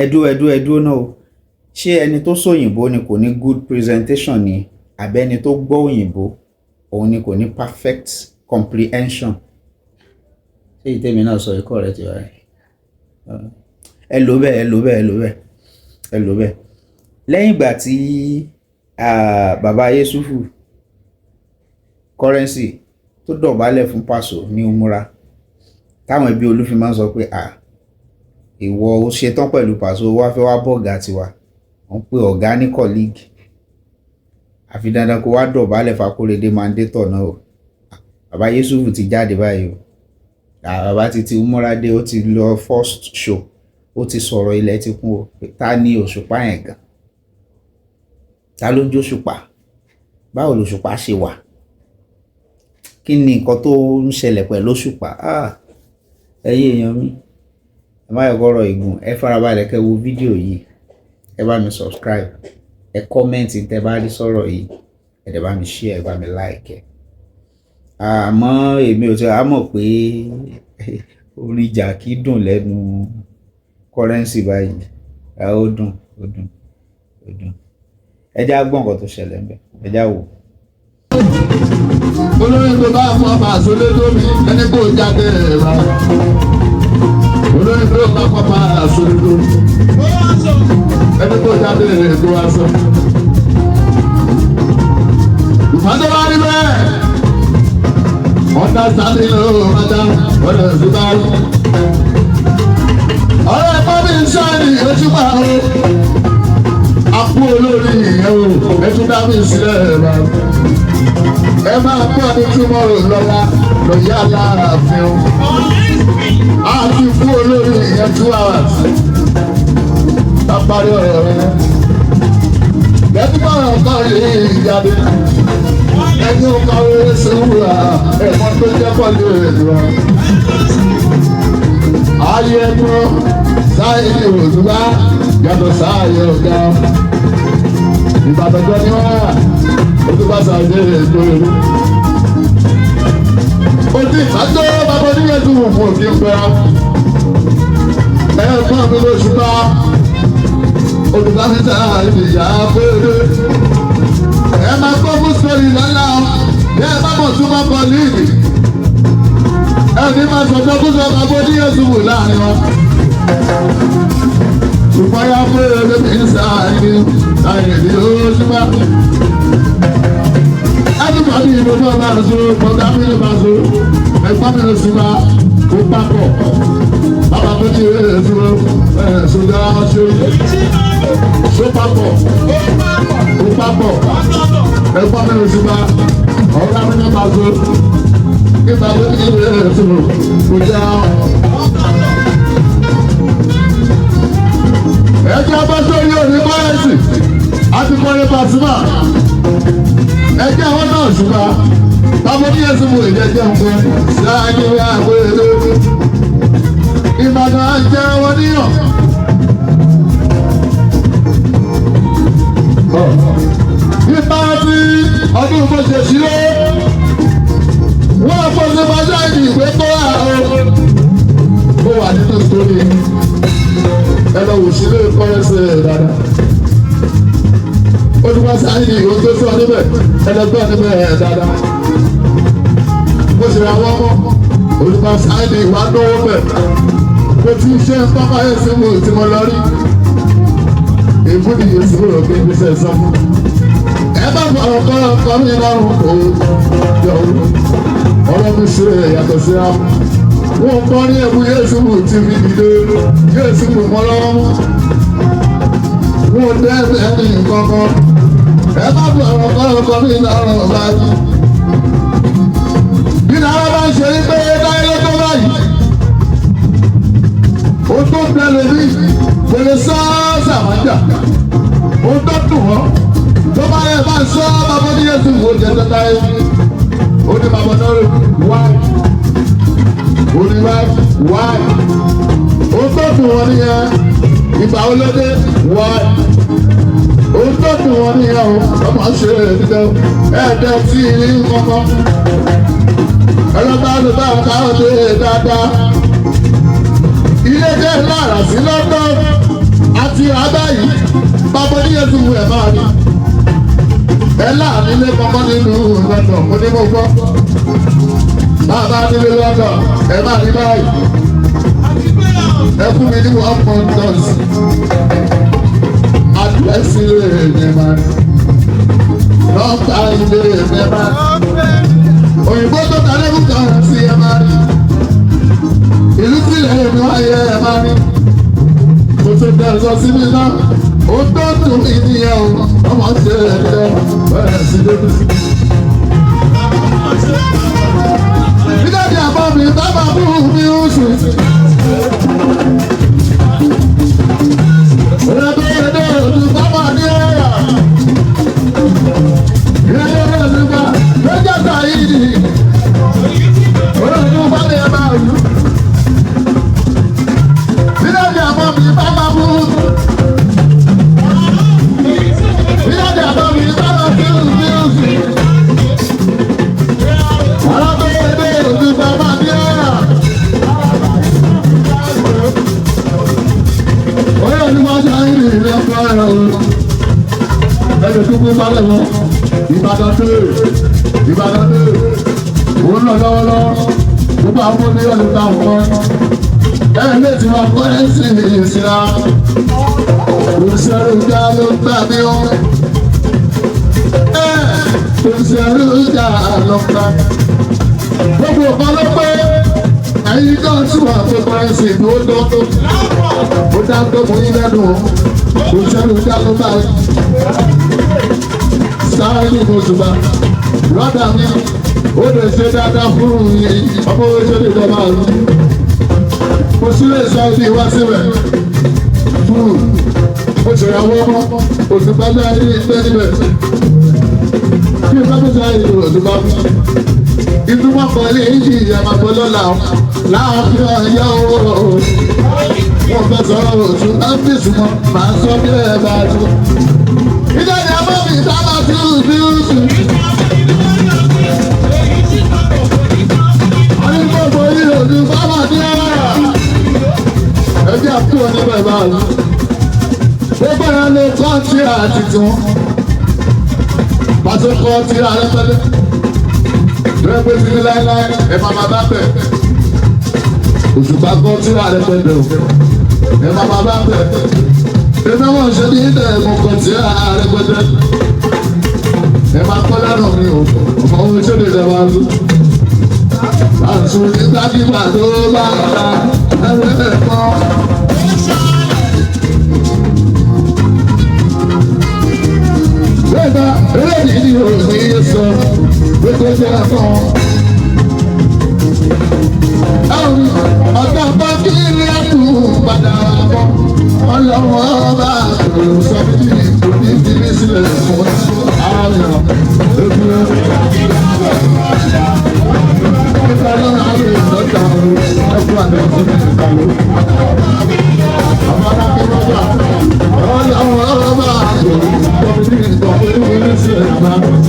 Ẹdú, ẹdú, ẹdú náà o. Ṣé ẹni tó sòyìnbó ni kò ní good presentation ni, àbẹ́ni tó gbọ́ òyìnbó òun ni kò ní perfect comprehension? Ṣé ìtẹ́mi náà sọ ikọ̀ rẹ ti wáyé? Ẹ lò bẹ́ẹ̀, ẹ lò bẹ́ẹ̀, ẹ lò bẹ́ẹ̀, ẹ lò bẹ́ẹ̀. Lẹ́yìn ìgbà tí bàbá Yẹ́sùfù Currency tó dọ̀bálẹ̀ fún Paso ní umura, táwọn ẹbí Olúfin máa ń sọ pé à ìwọ ó ṣetán pẹ̀lú Paso, wá fẹ́ wá bọ̀gá tiwa, wọ́n pe ọ̀gá ní colleague, àfi dandan kó wá dọ̀bálẹ̀ f'Akóredé mandator náà o. Bàbá Yẹ́sùfù ti jáde báyìí o. Bàbá ti umura dé, ó ti lọ first show, ó ti sọ̀rọ̀, ilẹ̀ ti kún o. Ta ni Òṣùpá yẹn gan? Ta ló ń jó Òṣùpá? Báwo lòṣùpá ṣe wà? Kí ni nǹkan tó ń ṣẹlẹ̀ pẹ̀lú Òṣùpá? Ẹ̀yin èèyàn mi, ẹ má yọ kọ́rọ̀ ìgùn, ẹ farabalẹ̀ kẹ́ wo fídíò yìí. Ẹ bá mi subscribe, ẹ comment tẹ́ bá rí sọ̀rọ̀ yìí, ẹ dẹ̀ bá mi share, ẹ bá mi like ẹ. Àmọ́ èmi ò tí a mọ̀ pé orin Jàkí dùn lẹ́nu Currency báyìí. Ó dùn, ó dùn, ó dùn. Ẹ já gbọ́ nǹkan tó ṣẹlẹ̀ ńbẹ̀, ẹ já wò. Olórin tó bá fọ́ Pàṣẹ lómi, ẹni kò jáde rà. Olórin tó bá fọ́ Pàṣẹ lómi, ẹni kò jáde kó wá sọ. Ìfàdé wá rí bẹ́ẹ̀. Understanding ló máa dá ọ̀nà sí báyìí. Ọ̀rẹ́ ẹ̀kọ́ mi ń ṣáàlì ojú máa ń. Àpò olórí ìyẹn o, ẹ tún dá mi sílẹ̀ bá. Ẹ máa pọ̀ ní túmọ̀rò lọ́la lọ́yà láàfin o. A ti fún olórí ìyẹn 2 hours. Bá parí ọ̀rọ̀ rẹ̀. Lẹ́tí bọ̀rọ̀ kan lè jáde. Ẹni ó kàwé sùúrà ẹ̀mọ́ tó jẹ́ pọ̀lú èlò. Ayé ẹ̀kọ́ sáyé òṣùpá yàtọ̀ sáyé ọ̀gá. Ìbàdàn jọ ní wá, òṣùpá sáyé ètò èrò. Ojú ìbájọ́ bàbá oníyẹ̀dùn fún òkè ń pẹ́ra. Ẹ̀gbọ́n mi lóṣùpá olùbánisà ìyá péré. Ẹ máa gbọ́ fún sórí lọ́la o, bí ẹ bá mọ̀ tún máa kọ líìgì. Ẹni máa sọ̀tọ̀ kó sọ bàbá oníyẹ̀dùn wò láàrin wọn. Ṣùgbọ́n yá péré lómi ń sáyé sáyé ní oṣùpá. Everybody ló bá máa so, bọ̀dá mi ló máa so, ẹ̀gbọ́n mi ló sì máa kó papọ̀. Bàbá mi ní èso èso dára ṣe. Ṣó papọ̀, kó papọ̀, ẹ̀gbọ́n mi ló sì máa, ọ̀gá mi ló máa so. Kí bàbá mi ní èso kò já. Ẹjẹ́ bá sórí òní kọ́rẹ́sì, àti kọ́rẹ́ Pasuma. Ẹjẹ́ àwọn náà ṣùgbọ́n bàbá ní ẹ̀sùn mú ìjẹ́jẹ́ nǹkan sáájú àgbèrè. Ìbàdàn jẹ́ wọn níyàn. Nípa ti ọdún bó ṣe ṣílé, wọ́n fọ́sẹ̀ bá ìdí ìwé tó wà ó. Ó wà nínú sórí ẹ lọ wò sílé kọ́rẹ́sì dáadáa. Olùkọ́ sáyìn ìwé tó sọ níbẹ̀, ẹ lọ gbọ́ níbẹ̀ dáadáa. Mo sì ra wọ́n mọ́ olùkọ́ sáyìn ìwà náwó bẹ̀. Mo ti ṣe ń pápá ẹ̀sìn mo tí mo lọ rí. Èbúdì yìí sì rò pé ibi sẹ̀ sọ fún. Ẹ bá fọ̀rọ̀ kọ́ ọkọ mi lọ́rùn kò jọ ọ̀rọ̀ mi ṣe yàtọ̀ síra. Wọ́n kọ́ ní ẹ̀bù Yéésù tí fi dìde Yéésù mọ́ lọ́wọ́ mú. Wọ́n dẹ́ ẹni kankan. Ẹ bá fọ̀rọ̀ kọ́ ọkọ mi lọ́rùn báyìí. Bí náírà bá ń ṣe ní pé táyé ló tó báyìí. Ó tó bẹ̀rẹ̀ mi, kò lè sọ sàmájà. Ó tó dùn wọ́n. Tó bá yẹ bá ń sọ bàbá ní Yéésù wò jẹ́ tó táyé. Ó ní bàbá náà rè wáyé. Ó ní wáyé wáyé. Ó tó dùn wọ́n nìyẹn. Ìgbà wo ló dé wáyé. Ó tó dùn wọ́n nìyẹn o. Ọmọ ṣe é dídẹ́ ẹ̀ẹ́dẹ́ tí ì kọ́kọ́. Ẹlọ́gbà ló bá káwọn dé dáadáa. Ilé jẹ́ lára sí lọ́dọ̀. Jésù ẹ̀ máa rí. Ẹ láàrin ilé kọ́kọ́ nínú London, mo ní mo gbọ́. Bàbá nílé London, ẹ máa rí báyìí. Ẹ fún mi ní 1.2. Àdírẹ́sì ilé mi máa rí. Nọ́mbà ilé mi máa rí. Òyìnbó tó ta lẹ́kùn kan sí ẹ máa rí. Ìlú sílẹ̀ mi wáyé ẹ máa rí. Mo ṣe bẹ̀rẹ̀ sọ sí mi náà. Ó tó tún mí nìyẹn o. Ọmọ ṣe é jẹ́ bẹ̀rẹ̀ sí débi sí. Bídàdí àbọ̀ mi bábà fún mi ó sùn. Rẹ̀dọ̀rẹ̀dọ̀ òdù bábà ní ẹ̀yà. Rẹ̀dọ̀rẹ̀ òdù bá lọ́jọ́ sàyídì. Olóòdù bá ní ẹ máa lù. Bídàdí àbọ̀ mi bábà fún mi. Bídàdí àbọ̀ mi bábà fún mi ó sùn. Alábẹ́rẹ́dẹ́ òdù bábà ní ẹ̀yà. Oyè ni wọ́n ṣe ń rìn ní ọkọ̀ ẹ̀rọ o. Ẹni tó kú balẹ̀ wọn. Ìbàdàn tó Ìbàdàn tó òun lọ lọ́wọ́lọ́wọ́. Gbogbo àwọn oníyọ̀ ló ta nǹkan. Ẹ lè ti wá kọ́ ẹ́ sí ìsira. Òṣèré ìjà ló gbà mí o. Ẹ òṣèré ìjà ló gbà. Gbogbo nǹkan ló pé ẹ̀yin náà tún wà fún kọ́rẹ́sì tó dán ó dá tó mú yín lẹ́nu o kò sẹ́nu dá ló bá yín. Sáré ní oṣù bá rọ́dà mi ó lè ṣe dáadáa fún ọmọ oṣù lè máa rú. Mo sì lè sọ ibi wá síbẹ̀ fún oṣù ìyàwó ọmọ oṣù bá dá ní ìgbẹ́ níbẹ̀. Kí n bá tó sọ ìlú oṣù bá fún. Ìtumọ̀ pẹ̀lú èyí ìyàmàgbọ́ lọ́la láàfin ọ̀yọ́ o. Wọ́n fẹ́ sọ̀rọ̀ oṣù ọ́fíìsì mọ́, màá sọ bí ẹ bá tó. Ìjọba àbọ̀ mi sábà tí ó fi ń sùn. Àní gbogbo yìí òní sábà tí ó rà. Ẹ jẹ́ àkúrò níbẹ̀ báyìí. Gbogbo ẹ̀ lè kọ́ tíra àti tiwọn. Pàṣẹ kọ́ tíra rẹpẹtẹ. Rẹpẹtẹ sí ní láéláé, ẹ máa ma bá bẹ̀. Òṣùpá kọ́ tíra rẹpẹtẹ o. Ẹ máa ma bá bẹ̀. Èmi wọn ṣe ní ilẹ̀ mo kọ́ tíra rẹpẹtẹ. Ẹ máa kọ́ lẹ́nu mi o. Ọmọ ohun ṣe lè lè máa lù. Àṣù nígbàkigbà tó bá ta ẹgbẹ́ kọ́. Bẹ́ẹ̀ni, eléyìí ni òní sọ pé kó jẹ́ fún. Ọ̀gá bá kí ní ẹ̀kú padà bọ̀. Ọlọ́wọ́ bá kò sọ bí kò ní fi mí sílẹ̀ fún àyàn. Ọlọ́wọ́ bá kò sọ bí kò ní fi mí sílẹ̀ fún.